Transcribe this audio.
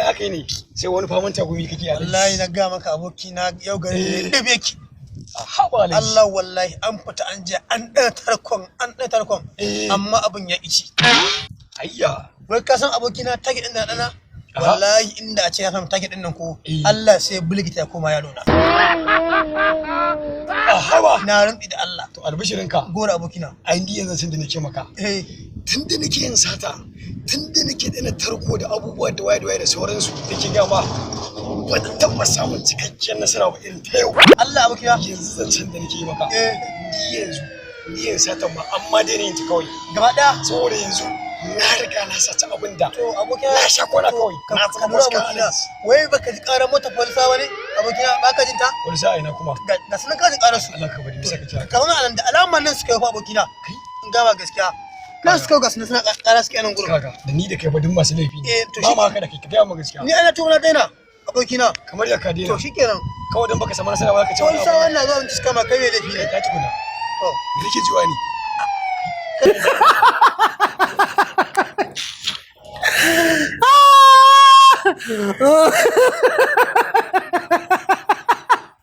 Ya aka yi ne? Sai wani faman tagumi kake a Wallahi na ga maka, abokina, yau garin ne ɗabe ki. Haba, Alhaji. Allah, wallahi an fita, an je an ɗana tarkon, an ɗana tarkon. Amma abin ya ƙi. Ayya. Wai ka san, abokina, target ɗin da na ɗana? Aha. Wallahi inda a ce ya samu target ɗin nan ko, Allah sai bulgita ya koma yaro na. A haba. Na rantsi da Allah. To, albishirinka. Gora, abokina. Ai ni yanzu tun da nake maka. Tun da nake yin sata, tun da nake dana tarko da abubuwa da waye da waye da sauransu da ke gama, ban taɓa samun cikakken nasara ba irin ta yau. Allah, abokina. Yanzu zancen da nake yi maka. Ni yanzu satan ma amma daina yin ta kawai. Gaba ɗaya. Saboda yanzu na riga na saci abin da To, abokina. na sha kwana kawai. Ka Na ka zama lura, wasu abokina. Wai baka ji ƙarar mota polisa ba ne? Abokina, baka jin ta? Wani sa'a ina kuma. Ga sunan, ka ji ƙarar su. Allah ka bari, bisa ka kira. Ka zauna a nan, da alamar nan suka yi fa, abokina. In gama gaskiya. Nan suka yi, ga sunan suna ƙara suke nan gurin. Kaga, da ni da kai fa duk masu laifi ne. Eh, to ba shi- ma haka da kai, ka gaya mu gaskiya. Ni ana to na daina, abokina. Kamar ya ka daina? To shikenan. Kawai dan baka samu nasara ba ka ce wani abu. Polisawa na zuwa su kama kai mai laifi ne. Kai, ta tukuna. To. Me kake jiwa ne?